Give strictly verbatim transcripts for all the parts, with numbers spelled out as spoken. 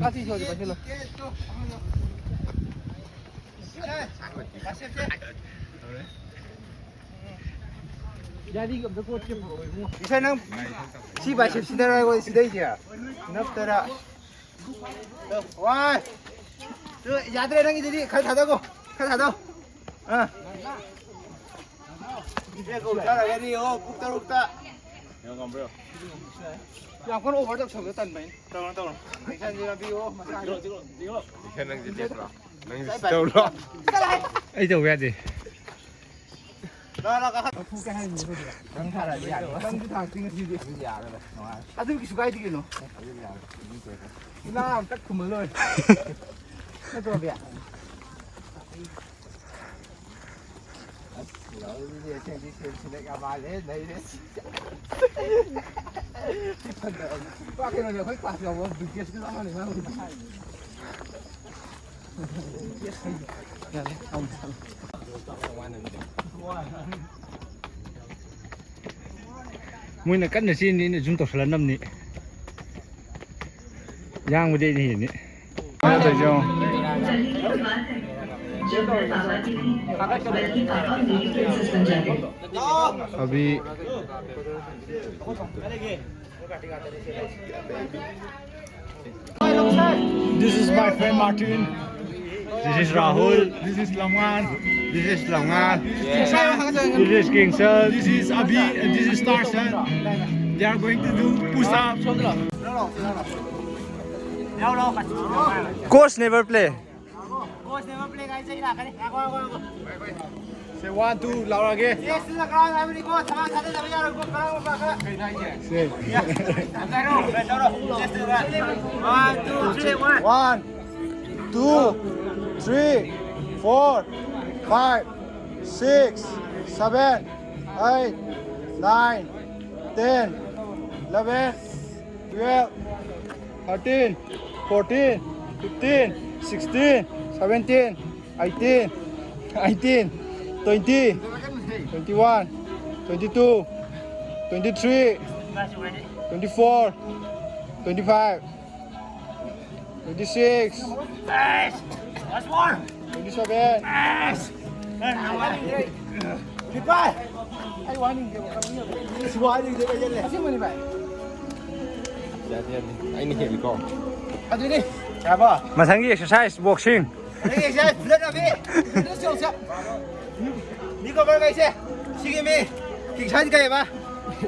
ꯀꯥꯁꯤ ꯁꯣꯗꯤ ꯄꯥꯏꯁꯤꯜꯂꯣ꯫ ꯌꯥꯔꯤꯒ ꯑꯝꯇ ꯀꯣꯠꯀꯦ ꯄꯨꯔꯛꯑꯣ ꯏꯕꯨꯡꯉꯣ꯫ ꯏꯁꯥ ꯅꯪ ꯁꯤ ꯕꯥꯏꯁꯦꯞ ꯁꯤꯗꯔ ꯁꯤꯗꯩꯁꯦ ꯅꯞꯇꯔ꯫ ꯋꯥꯟ꯫ ꯇꯨ, ꯌꯥꯗ꯭ꯔꯦ ꯅꯪꯒꯤꯗꯨꯗꯤ꯫ ꯈꯔ ꯊꯥꯗꯧꯀꯣ꯫ ꯈꯔ ꯊꯥꯗꯧ꯫ ꯑꯥ꯫ ꯏꯆꯦ ꯀꯧ ꯆꯥꯔꯒꯗꯤ, ꯑꯣ, ꯄꯨꯡ ꯇꯔꯨꯛꯇ꯫ ꯌꯥꯝ ꯀꯟꯅ ꯑꯣꯚꯔ ꯇꯧꯁꯜꯂꯒ ꯇꯟꯕ ꯑꯩꯅ꯫ ꯇꯧꯔꯣ, ꯇꯧꯔꯣ꯫ ꯑꯦꯛꯁꯟꯁꯤ ꯂꯝꯕꯤ, ꯑꯣ, ꯃꯁꯥ꯫ ꯅꯪꯁꯦ ꯂꯦꯞꯄ꯭ꯔꯣ? ꯅꯪꯁꯦ ꯇꯧꯔꯣ꯫ ꯑꯩ ꯇꯧꯕ ꯌꯥꯗꯦ꯫ ꯂꯥꯛꯑꯣ, ꯂꯥꯛꯑꯣ, ꯀꯥꯈꯠ-꯫ ꯅꯪ ꯊꯥꯔꯛꯑꯗꯤ ꯌꯥꯔꯦ꯫ ꯅꯪꯁꯨ ꯊꯥꯔꯛꯇꯦ ꯉꯁꯤꯗꯤ꯫ ꯑꯗꯨꯗꯤ ꯌꯥꯔꯔꯣꯏ꯫ ꯅꯨꯡꯉꯥꯏꯔꯦ꯫ ꯑꯗꯨ ꯀꯩꯁꯨ ꯀꯥꯏꯗꯦ ꯀꯩꯅꯣ꯫ ꯑꯗꯨꯗꯤ ꯌꯥꯔꯦ꯫ ꯑꯗꯨꯗꯤ ꯇꯣꯛꯑꯦ꯫ ꯏꯃꯥ ꯑꯝꯇ ꯈꯨꯝꯃ ꯂꯣꯏꯔꯦ꯫ ꯅꯠꯇ꯭ꯔꯣ, ꯑꯕꯤ? ꯑꯁ, ꯌꯥꯎꯔꯤꯗꯨꯗꯤ ꯑꯁꯦꯡꯗꯤ ꯁꯦꯜ ꯁꯤꯂꯦꯛ ꯌꯥꯝ ꯃꯥꯜꯂꯦ, ꯅꯩꯔꯦ꯫ ꯄꯥ ꯀꯩꯅꯣꯅꯦ, ꯑꯩꯈꯣꯏ ꯀ꯭ꯂꯥꯁ ꯌꯥꯎꯕ ꯕ꯭ꯔꯤꯒꯦꯁꯀ ꯆꯞ ꯃꯥꯟꯅꯩ ꯃꯥ ꯍꯧꯖꯤꯛ꯫ ꯃꯣꯏꯅ ꯀꯟꯅ ꯆꯦꯟꯅꯤ, ꯑꯩꯅ ꯖꯨꯝ ꯇꯧꯁꯜꯂꯛꯅꯕꯅꯤ꯫ ꯌꯥꯡꯕꯗꯤ ꯑꯩꯅ ꯍꯦꯟꯅꯤ꯫ ꯀꯩꯅꯣ ꯇꯧꯔꯤꯁꯦ ꯌꯦꯡꯉꯣ꯫ ꯑꯕꯤ꯫ This is my friend Martin. This is Rahul. This is Lamwan. This is Lamwan. This is Kingston. This is Abhi. And this is Tarzan. They are going to do push-up. Coach never play. Say one, two, louder again. Say. One, two, three, four, five, six, seven, eight, nine, ten, eleven, twelve, thirteen, fourteen, fifteen, sixteen, seventeen, eighteen, nineteen, twenty, twenty-one, twenty-two, twenty-three, twenty-four, twenty-five. Twenty six. Last one. Twenty seven. Goodbye. ꯑꯩ ꯋꯥꯍꯟꯅꯤꯡꯗꯦꯕ, ꯈꯪꯕꯤꯌꯣ꯫ ꯑꯁ, ꯋꯥꯍꯟꯅꯤꯡꯗꯦꯕ, ꯑꯩ ꯆꯠꯂꯦ꯫ ꯑꯁꯦꯡꯕꯅꯤ, ꯚꯥꯏ꯫ ꯌꯥꯗꯦ, ꯌꯥꯗꯦ꯫ ꯑꯩꯅ ꯍꯦꯜꯂꯤꯀꯣ꯫ ꯑꯗꯨꯅꯤ꯫ ꯌꯥꯕ꯫ ꯃꯊꯪꯒꯤ exercise boxing꯫ ꯑꯗꯒꯤ exercise ꯐꯨꯗꯠꯅꯕꯤ꯫ ꯐꯨꯗꯠꯅ ꯆꯦꯜꯂꯨꯁꯦ꯫ ꯃꯤ ꯀꯕꯔ ꯀꯩꯁꯦ꯫ ꯁꯤꯒꯤ ꯃꯤ꯫ ꯀꯤꯛꯁꯟ ꯀꯩꯕ?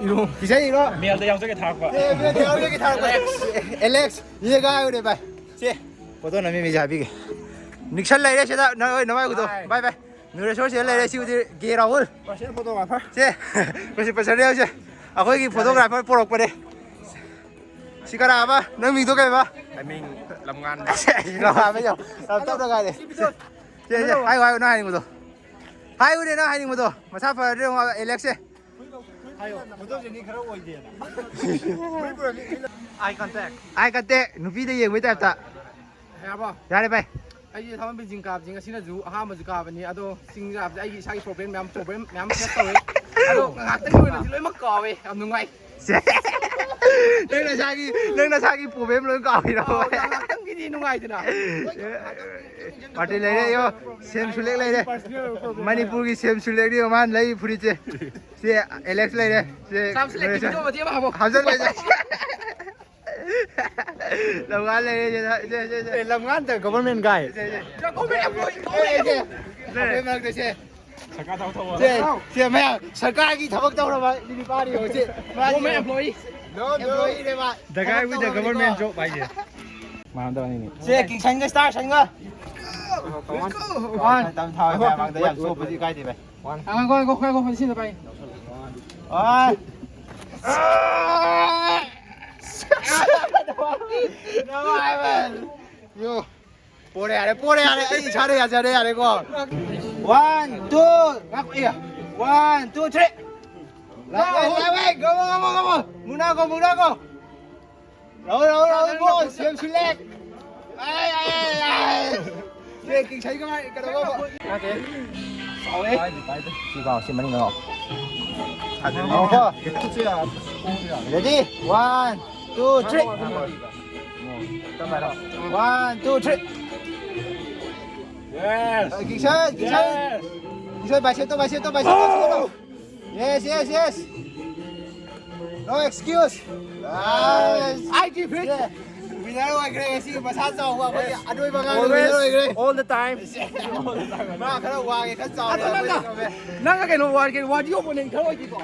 ꯏꯔꯣ꯫ ꯀꯤꯛꯁꯟ ꯏꯔꯣ꯫ ꯃꯦꯜꯗ ꯌꯥꯎꯖꯒꯦ ꯊꯥꯔꯛꯄ꯫ ꯑꯦ, ꯃꯦꯜꯗ ꯌꯥꯎꯖꯒꯦ ꯊꯥꯔꯛꯄ꯫ ꯑꯦꯂꯦꯛꯁ꯫ ꯌꯦꯒꯥꯏ ꯑꯣꯏꯔꯦ ꯚꯥꯏ꯫ ꯁꯦ꯫ ꯐꯣꯇꯣ ꯅꯝꯃꯤ ꯃꯤꯁꯦ ꯍꯥꯏꯕꯤꯒꯦ꯫ ꯅꯤꯛꯁꯟ ꯂꯩꯔꯦ ꯁꯤꯗ, ꯅꯣꯏ ꯅꯃꯥꯏꯒꯨꯗꯣ꯫ ꯕꯥꯏ꯫ ꯕꯥꯏ ꯕꯥꯏ꯫ ꯅꯨꯔꯦꯁꯣꯔ ꯁꯤꯗ ꯂꯩꯔꯦ, ꯁꯤꯕꯨꯗꯤ ꯒꯦ ꯔꯥꯍꯨꯜ꯫ Professional photographer꯫ ꯁꯦ, ꯄ꯭ꯔꯣꯐꯦꯁꯅꯦꯜ ꯁꯦ꯫ ꯑꯩꯈꯣꯏꯒꯤ photographer ꯄꯣꯔꯛꯄꯅꯦ꯫ ꯁꯤ ꯀꯅꯥ ꯑꯃ? ꯅꯪ ꯃꯤꯡꯗꯣ ꯀꯩꯕ? ꯑꯩ ꯃꯤꯡ ꯂꯝꯉꯥꯟꯕ꯫ ꯂꯝꯉꯥꯟꯕ ꯌꯥꯝ, ꯌꯥꯝ ꯇꯞꯅ ꯉꯥꯏꯔꯦ꯫ ꯁꯦ, ꯁꯦ, ꯍꯥꯏꯌꯨ, ꯍꯥꯏꯌꯨ, ꯅꯪ ꯍꯥꯏꯅꯤꯡꯕꯗꯣ꯫ ꯍꯥꯏꯌꯨꯅꯦ, ꯅꯪ ꯍꯥꯏꯅꯤꯡꯕꯗꯣ꯫ ꯃꯁꯥ ꯐꯔꯗꯤ ꯌꯦꯡꯉꯣ, ꯑꯦꯂꯦꯛꯁꯁꯦ꯫ ꯍꯥꯏꯌꯣ, ꯐꯣꯇꯣ ꯖꯦꯅꯤ ꯈꯔ ꯑꯣꯏꯗꯦꯅ꯫ Eye contact꯫ Eye contact, ꯅꯨꯄꯤꯗ ꯌꯦꯡꯕꯩ ꯇꯥꯏꯞꯇ꯫ ꯌꯥꯔꯕꯣ? ꯌꯥꯔꯦ ꯚꯥꯏ꯫ ꯑꯩꯁꯦ ꯊꯥꯕꯜ ꯆꯤꯡ ꯀꯥꯕꯁꯦ ꯉꯁꯤꯅꯁꯨ ꯑꯍꯥꯟꯕꯁꯨ ꯀꯥꯕꯅꯤ, ꯑꯗꯣ ꯆꯤꯡ ꯀꯥꯕꯁꯦ ꯑꯩꯒꯤ ꯏꯁꯥꯒꯤ problem ꯃꯌꯥꯝ, problem ꯃꯌꯥꯝ face ꯇꯧꯋꯦ꯫ ꯑꯗꯣ ꯉꯥꯏꯍꯥꯛꯇꯪꯒꯤ ꯑꯣꯏꯅꯗꯤ ꯂꯣꯏꯅꯃꯛ ꯀꯥꯎꯋꯦ, ꯌꯥꯝ ꯅꯨꯡꯉꯥꯏ꯫ ꯁꯦ꯫ ꯅꯪ ꯅꯁꯥꯒꯤ, ꯅꯪ ꯅꯁꯥꯒꯤ problem ꯂꯣꯏ ꯀꯥꯎꯏꯔꯣ? ꯑꯥꯎ, ꯉꯥꯏꯍꯥꯛꯇꯪꯒꯤꯗꯤ ꯅꯨꯡꯉꯥꯏꯗꯅ꯫ ꯄꯥꯔꯇꯤ ꯂꯩꯔꯦ, ꯌꯣ꯫ ꯁꯦꯝ ꯁꯨꯂꯦꯛ ꯂꯩꯔꯦ꯫ ꯃꯅꯤꯄꯨꯔꯒꯤ ꯁꯦꯝ ꯁꯨꯂꯦꯛꯅꯤ ꯃꯥꯅ ꯂꯩ ꯐꯨꯔꯤꯠꯁꯦ꯫ ꯁꯦ, ꯑꯦꯂꯦꯛꯁ ꯂꯩꯔꯦ꯫ ꯁꯦ, ꯁꯥꯝ ꯁꯨꯂꯦꯛꯀꯤ ꯂꯣꯏꯔꯦ, ꯁꯦ꯫ ꯚꯤꯗꯤꯑꯣ ꯃꯇꯦꯛ ꯑꯃ ꯍꯥꯞꯄꯣ꯫ ꯍꯥꯞꯆꯜꯂꯣ, ꯁꯦ꯫ ꯂꯧꯒꯥ ꯂꯩꯔꯦ, ꯁꯦ, ꯁꯦ, ꯁꯦ, ꯁꯦ꯫ ꯑꯦ, ꯂꯝꯉꯥꯟꯗ government guy꯫ ꯁꯦ, ꯁꯦ꯫ ꯒꯣꯔꯃꯦꯟ ꯑꯦꯝꯄ꯭ꯂꯣꯌꯤ, ꯒꯣꯔꯃꯦꯟ ꯁꯦ, ꯁꯦ꯫ ꯑꯦꯝꯄ꯭ꯂꯣꯌꯤ꯫ ꯑꯩꯈꯣꯏ ꯃꯔꯛꯇ ꯁꯦ꯫ ꯁꯦ, ꯁꯦ, ꯃꯌꯥꯝ ꯁꯔꯀꯥꯔꯒꯤ ꯊꯕꯛ ꯇꯧꯔꯕ ꯅꯨꯄꯥꯅꯤ ꯍꯧꯖꯤꯛ꯫ ꯃꯥꯒꯤ ꯒꯣꯔꯃꯦꯟ ꯑꯦꯝꯄ꯭ꯂꯣꯌꯤ꯫ ꯅꯣ, ꯅꯣ꯫ ꯑꯦꯝꯄ꯭ꯂꯣꯌꯤꯅꯦ ꯃꯥ꯫ The guy with the government job ꯍꯥꯏꯁꯦ꯫ ꯃꯥꯟꯅꯗꯕꯅꯤꯅꯦ꯫ ꯁꯦ, ꯀꯤꯡꯁꯟꯒ ꯁ꯭ꯇꯥꯔ ꯁꯟꯒ꯫ ꯋꯥꯟ꯫ ꯇꯝ ꯊꯥꯎ ꯍꯣꯏ, ꯃꯥꯡꯗ ꯌꯥꯝ ꯆꯣꯞꯄꯁꯤ ꯀꯥꯏꯗꯦ, ꯚꯥꯏ꯫ ꯋꯥꯟ꯫ ꯉꯥꯏꯈꯣ, ꯉꯥꯏꯈꯣ, ꯉꯥꯏꯈꯣ, ꯁꯤꯗ ꯚꯥꯏ꯫ ꯋꯥꯟ꯫ ꯌꯣ꯫ ꯄꯣꯔꯦ ꯌꯥꯔꯦ, ꯄꯣꯔꯦ ꯌꯥꯔꯦ, ꯑꯩ ꯏꯁꯥꯅ ꯌꯥꯖꯔꯦ ꯌꯥꯔꯦꯀꯣ꯫ One, two, ꯉꯥꯏꯈꯣ, ꯑꯦ꯫ One, two, three. ꯂꯥꯛꯑꯣ, ꯂꯥꯛꯑꯣ, ꯂꯥꯛꯑꯣ, ꯉꯝꯃꯣ, ꯉꯝꯃꯣ, ꯉꯝꯃꯣ, ꯉꯝꯃꯣ꯫ ꯃꯨꯅꯥ ꯀꯣ, ꯃꯨꯅꯥ ꯀꯣ꯫ ꯂꯥꯛꯑꯣ, ꯂꯥꯛꯑꯣ, ꯂꯥꯛꯑꯣ, ꯏꯕꯣ, ꯁꯦꯝ ꯁꯨꯂꯦꯛ꯫ ꯑꯥꯏ, ꯑꯥꯏ, ꯑꯥꯏ, ꯑꯥꯏ꯫ ꯁꯦ, ꯀꯤꯡꯁꯟꯒ ꯃꯥ ꯀꯩꯅꯣꯒ꯫ ꯅꯠꯇꯦ꯫ ꯆꯥꯎꯋꯦ꯫ ꯁꯤ ꯄꯥꯎ, ꯁꯤ ꯃꯅꯤꯡꯗ ꯂꯥꯛꯑꯣ꯫ ꯂꯥꯛꯑꯣꯀꯣ꯫ Ready? One, two, three. One, two, three. Yes. Kickstart, kickstart. Yes. Kickstart, bicep to, bicep to, bicep to. Yes, yes, yes. No excuse. Nice. I give it. Yeah. Winner ꯑꯣꯏꯈ꯭ꯔꯦ ꯉꯁꯤ ꯃꯁꯥ ꯆꯥꯎꯕ ꯑꯩꯈꯣꯏꯒꯤ ꯑꯅꯣꯏꯕ ꯑꯉꯥꯡꯗꯣ winner ꯑꯣꯏꯈ꯭ꯔꯦ꯫ Always, all the time. ꯃꯥ ꯈꯔ ꯋꯥꯡꯉꯦ, ꯈꯔ ꯆꯥꯎꯔꯦ, ꯑꯗꯣ ꯅꯪꯅ, ꯑꯩꯈꯣꯏꯗꯤ ꯉꯝꯃꯦ꯫ ꯅꯪꯅ ꯀꯩꯅꯣ ꯋꯥꯔꯒꯦ, ꯋꯥꯔꯗꯤ opponent ꯈꯔ ꯑꯣꯏꯗꯦꯀꯣ꯫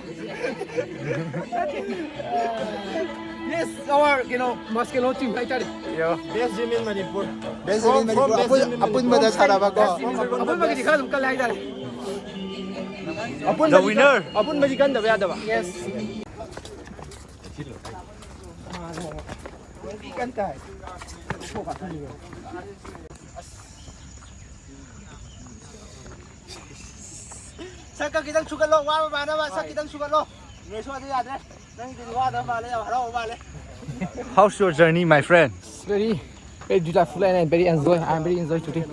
Yes, our ꯀꯩꯅꯣ ꯃꯁꯀꯦꯂꯣ team ꯍꯥꯏꯇꯥꯔꯦ꯫ Yo. Best gym in Manipur. Best gym in Manipur. From, from best gym in Manipur. ꯑꯄꯨꯟꯕꯗ ꯁꯥꯟꯅꯕꯀꯣ꯫ ꯑꯄꯨꯟꯕꯒꯤꯗꯤ ꯈꯔ ꯑꯗꯨꯝ ꯀꯜꯂꯦ ꯍꯥꯏꯇꯥꯔꯦ꯫ The winner. ꯑꯄꯨꯟꯕꯗꯤ ꯀꯟꯗꯕ ꯌꯥꯗꯕ꯫ Yes. ꯁꯛꯀ ꯈꯤꯇꯪ ꯁꯨꯒꯠꯂꯣ, ꯋꯥꯕ ꯃꯥꯟꯅꯕ ꯁꯛ ꯈꯤꯇꯪ ꯁꯨꯒꯠꯂꯣ꯫ ꯅꯣꯏ ꯁꯣꯗꯤ ꯌꯥꯗ꯭ꯔꯦ꯫ ꯅꯪꯒꯤꯗꯤ ꯋꯥꯗꯕ ꯃꯥꯜꯂꯦ, ꯌꯥꯝ ꯍꯔꯥꯎꯕ ꯃꯥꯜꯂꯦ꯫ How's your journey, my friend? It's very, very beautiful and very enjoy. I am very enjoy today.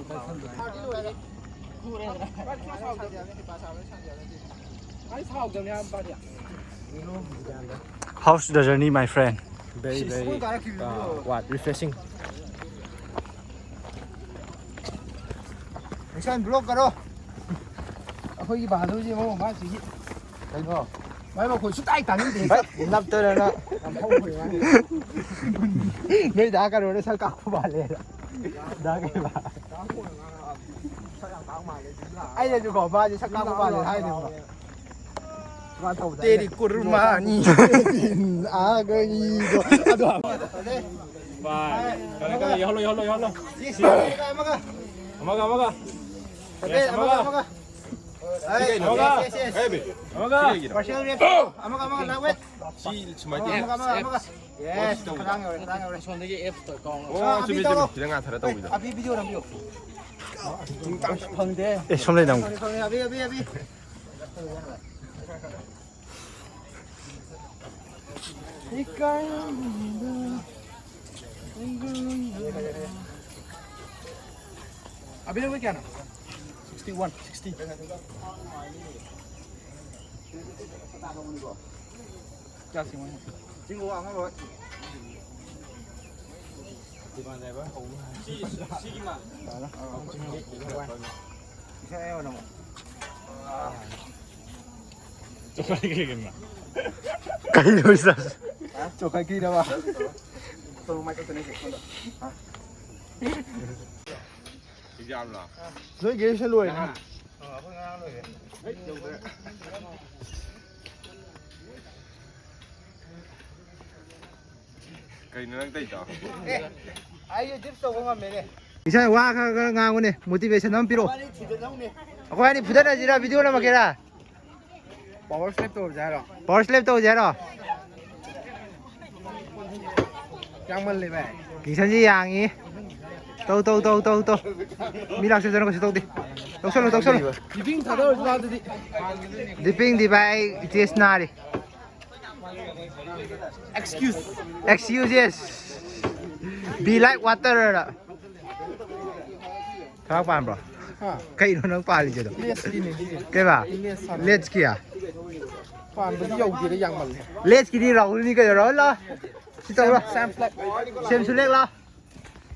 How's the journey, my friend? Very, very, uh, what, refreshing. Action, block करो. ꯑꯩꯈꯣꯏꯒꯤ ꯕꯍꯥꯗꯨꯔꯁꯦ ꯃꯔꯣꯟ ꯑꯃ ꯁꯤꯒꯤ ꯀꯩꯅꯣ? ꯃꯥꯏ ꯃꯈꯣꯟ ꯁꯨꯛꯇꯥꯏ ꯇꯥꯅꯤꯡꯗꯦ꯫ ꯅꯞꯇꯅ꯫ ꯌꯥꯝ ꯍꯧꯈ꯭ꯔꯦ ꯃꯥꯅ꯫ ꯅꯣꯏ ꯗꯥ ꯀꯩꯅꯣꯅ ꯁꯛ ꯀꯥꯛꯄ ꯃꯥꯜꯂꯦ꯫ ꯗꯥ ꯀꯩꯕ? ꯑꯩꯅꯁꯨꯀꯣ ꯃꯥꯁꯦ ꯁꯛ ꯀꯥꯛꯄ ꯃꯥꯜꯂꯦ ꯍꯥꯏꯅꯦꯕ꯫ ꯃꯥ ꯇꯧꯕꯗ ꯇꯦꯔꯤ ꯑꯩꯅ ꯀꯨꯔꯃꯥꯅꯤ꯫ ꯑꯥ, ꯀꯔꯤꯗꯣ? ꯑꯗꯣ꯫ ꯚꯥꯏ, ꯀꯔꯦ, ꯀꯔꯦ, ꯌꯧꯍꯜꯂꯣ, ꯌꯧꯍꯜꯂꯣ, ꯌꯧꯍꯜꯂꯣ꯫ ꯑꯃꯒ, ꯑꯃꯒ꯫ ꯑꯃꯒ, ꯑꯃꯒ꯫ ꯁꯤ ꯀꯩꯅꯣ? ꯑꯃꯒ꯫ ꯁꯤ ꯀꯩꯒꯤꯅꯣ? ꯑꯃꯒ꯫ Partial rep. ꯑꯃꯒ, ꯑꯃꯒ, ꯂꯥꯎꯋꯦ꯫ ꯁꯤ ꯁꯨꯃꯥꯏꯅ ꯇꯧ-, ꯑꯃꯒ, ꯑꯃꯒ, ꯑꯃꯒ꯫ Yes, ꯈꯗꯥꯡ ꯌꯧꯔꯦ, ꯈꯗꯥꯡ ꯌꯧꯔꯦ꯫ ꯑꯁꯣꯝꯗꯒꯤ ꯑꯦꯞꯁꯇꯣ ꯀꯥꯎꯅ꯫ ꯑꯣ, ꯑꯥ, ꯆꯨꯝꯃꯤ, ꯑꯕꯤ ꯇꯧꯔꯣ꯫ ꯆꯨꯝꯃꯤ꯫ ꯈꯤꯇꯪ ꯉꯥꯊꯔ ꯇꯧꯕꯤꯗꯣ꯫ ꯑꯕꯤ, video ꯅꯝꯕꯤꯌꯣ꯫ ꯐꯪꯗꯦ꯫ ꯑꯦ, ꯁꯣꯝꯗ ꯅꯝꯒꯦ꯫ ꯐꯪꯉꯦ, ꯐꯪꯉꯦ, ꯑꯕꯤ, ꯑꯕꯤ, ꯑꯕꯤ꯫ ꯑꯕꯤ, ꯅꯪ weight ꯀꯌꯥꯅꯣ? Sixty one, sixty꯫ ꯀꯌꯥ ꯁꯦꯝꯃꯣ ꯍꯥꯏꯅꯣ? ꯆꯤꯡꯒꯨ ꯑꯉꯥꯡ ꯂꯣꯏ꯫ ꯀꯩꯅꯣ ꯁꯤꯗ? ꯆꯣꯡꯈꯠꯈꯤꯗꯕ꯫ ꯅꯣꯏ ꯒ꯭ꯔꯦꯖꯨꯑꯦꯁꯟ ꯂꯣꯏꯔꯦ꯫ ꯀꯩꯅꯣ ꯅꯪ ꯇꯧꯔꯤꯗꯣ? ꯑꯩꯁꯨ ꯗꯤꯞꯁ ꯇꯧꯕ ꯉꯝꯃꯦꯅꯦ꯫ ꯏꯁꯥ ꯋꯥ ꯈꯔ ꯈꯔ ꯉꯥꯡꯉꯨꯅꯦ, ꯃꯣꯇꯤꯚꯦꯁꯟ ꯑꯃ ꯄꯤꯔꯛꯑꯣ꯫ ꯋꯥꯔꯤ ꯊꯤꯗꯠꯍꯧꯅꯦ꯫ ꯑꯩꯈꯣꯏ ꯑꯅꯤ ꯐꯨꯗꯠꯅꯁꯤꯔꯥ, ꯚꯤꯗꯤꯑꯣ ꯅꯝꯃꯛꯀꯦꯔꯥ? ꯄꯋꯥꯔ ꯁ꯭ꯂꯦꯞ ꯇꯧꯔꯁꯦ ꯍꯥꯏꯔꯣ? ꯄꯋꯥꯔ ꯁ꯭ꯂꯦꯞ ꯇꯧꯁꯦ ꯍꯥꯏꯔꯣ? ꯌꯥꯡꯃꯜꯂꯦ ꯚꯥꯏ꯫ ꯀꯤꯡꯁꯟꯁꯤ ꯌꯥꯡꯉꯤ꯫ ꯇꯧ, ꯇꯧ, ꯇꯧ, ꯇꯧ, ꯇꯧ꯫ ꯃꯤ ꯂꯥꯛꯆꯗꯅ ꯀꯩꯁꯨ ꯇꯧꯗꯦ꯫ ꯇꯧꯁꯜꯂꯨ, ꯇꯧꯁꯜꯂꯨ꯫ ꯗꯤꯄꯤꯡ ꯊꯥꯗꯧꯔꯁꯤ ꯂꯥꯎ ꯑꯗꯨꯗꯤ꯫ ꯗꯤꯄꯤꯡꯗꯤ ꯚꯥꯏ, ꯑꯩ chess ꯅꯥꯔꯤ꯫ Excuse. Excuses. Be like water. ꯊꯕꯥꯛ ꯄꯥꯟꯕ꯭ꯔꯣ? ꯍꯥ? ꯀꯩꯅꯣ ꯅꯪ ꯄꯥꯜꯂꯤꯁꯦ ꯑꯗꯣ? ꯂꯦꯁꯀꯤꯅꯦ ꯁꯤꯁꯦ꯫ ꯀꯩꯕꯥ? ꯂꯦꯁ ꯁꯥꯟꯅ꯫ ꯂꯦꯠꯁꯀꯤꯌꯥ? ꯄꯥꯟꯕꯗꯤ ꯌꯧꯗꯦꯗ, ꯌꯥꯡꯃꯜꯂꯦ꯫ ꯂꯦꯠꯁꯀꯤꯗꯤ ꯔꯥꯍꯨꯜꯅꯤ ꯀꯩꯅꯣ, ꯔꯥꯍꯨꯜ ꯂꯥ? ꯁꯤ ꯇꯧꯔꯣ꯫ ꯁꯦꯝ ꯐ꯭ꯂꯦꯛ꯫ ꯁꯦꯝ ꯁꯨꯂꯦꯛ ꯂꯥ?